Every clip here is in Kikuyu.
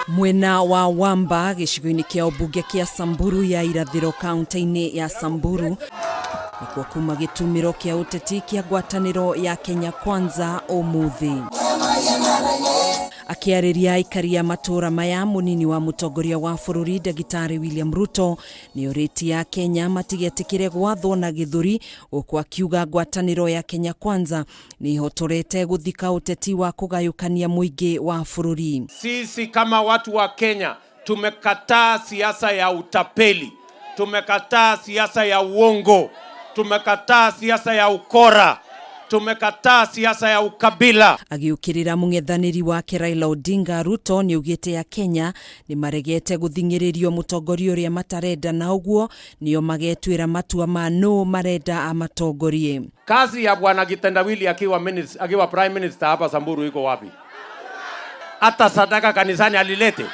Mwena wa Wamba gĩcigo-inĩ kĩa ũmbunge kĩa Samburu ya irathĩro kaunti-inĩ ya Samburu nĩkuo kuma gĩtumĩro kĩa ũteti kĩa ngwatanĩro ya Kenya Kwanza ũmũthĩ. Akĩarĩria aikari a matũũra maya, mũnini wa mũtongoria wa bũrũri Ndagĩtarĩ William Ruto nĩorĩtie Akenya matigetĩkĩre gwathwo na gĩthũri, gũkũ akiuga ngwatanĩro ya Kenya Kwanza nĩĩhotorete gũthika ũteti wa kũgayũkania mũingĩ wa bũrũri. Sisi kama watu wa Kenya tumekataa siasa ya utapeli, tumekataa siasa ya uongo, tumekataa siasa ya ukora, tumekataa siasa ya ukabila. Agĩũkĩrĩra mũng'ethanĩri wake Raila Odinga, Ruto nĩaugĩte Akenya nĩmaregete gũthing'ĩrĩrio mũtongoria ũrĩa matarenda na ũguo nĩo magetuĩra matua ma nũ marenda amatongorie. Kazi ya bwana Kitendawili akiwa minister, akiwa prime minister hapa Samburu iko wapi? Hata sadaka kanisani alilete?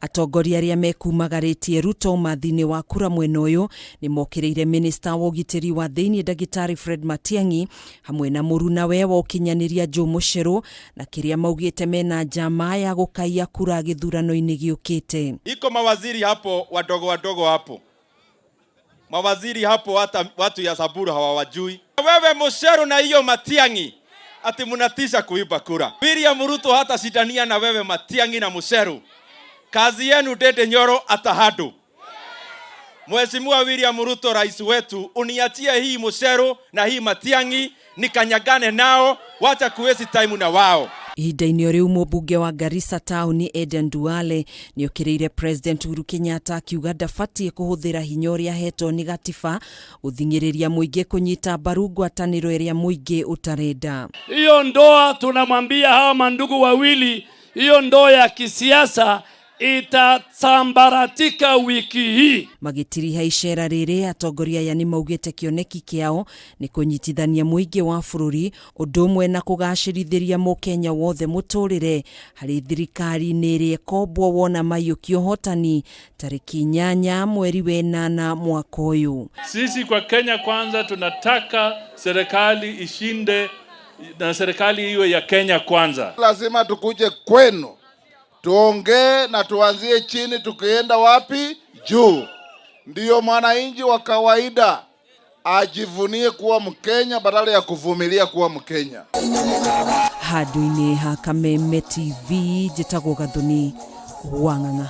Atongoria arĩa mekumagarĩtie Ruto mathi-inĩ wa kura mwena ũyũ nĩmokĩrĩire minista wa ũgitĩri wa thĩinĩ Ndagĩtarĩ Fred Matiang'i hamwe na mũrunawe wa ũkinyanĩria Joe Mucheru na kĩrĩa maugĩte mena njama ya gũkaiya kura gĩthurano-inĩ gĩũkĩte. Iko mawaziri hapo wadogo wadogo hapo, mawaziri hapo hata watu ya Samburu hawawajui. Wewe Mucheru na hiyo Matiang'i ati mnatisha kuiba kura. William Ruto hata shindania na wewe Matiang'i na Mucheru. Kazi yenu Ndindi Nyoro atahadu. Mheshimiwa William Ruto, rais wetu, uniachie hii Mucheru na hii Matiang'i nikanyagane nao, wacha kuwaste time na wao. Ihinda-inĩ o rĩu mũmbunge wa Garissa taũni Eden Duale nĩokĩrĩire President Uhuru Kenyatta akiuga ndabatiĩ kũhũthĩra hinya ũrĩa ahetwo nĩ gatiba gũthing'ĩrĩria mũingĩ kũnyita mbaru ngwatanĩro ĩrĩa mũingĩ ũtarenda. Hiyo ndoa tunamwambia hawa mandugu wawili, hiyo ndoa ya kisiasa itasambaratika wiki hii. Magĩtiriha icera rĩrĩ, atongoria aya nĩ maugĩte kĩoneki kĩao nĩ kũnyitithania mũingĩ wa bũrũri ũndũ ũmwe na kũgacĩrithĩria mũkenya wothe mũtũrĩre harĩ thirikari-inĩ ĩrĩa ĩkombwo wona maiyũkia ũhotani tarĩki 8 mweri wa 8 mwaka ũyũ. Sisi kwa Kenya Kwanza tunataka serikali ishinde na serikali iwe ya Kenya Kwanza. Lazima tukuje kwenu tuongee na tuanzie chini, tukienda wapi? Juu. Ndiyo mwananchi wa kawaida ajivunie kuwa Mkenya badala ya kuvumilia kuwa Mkenya. Handũ-inĩ ha Kameme TV, njĩtagwo Gathoni Wang'ang'a.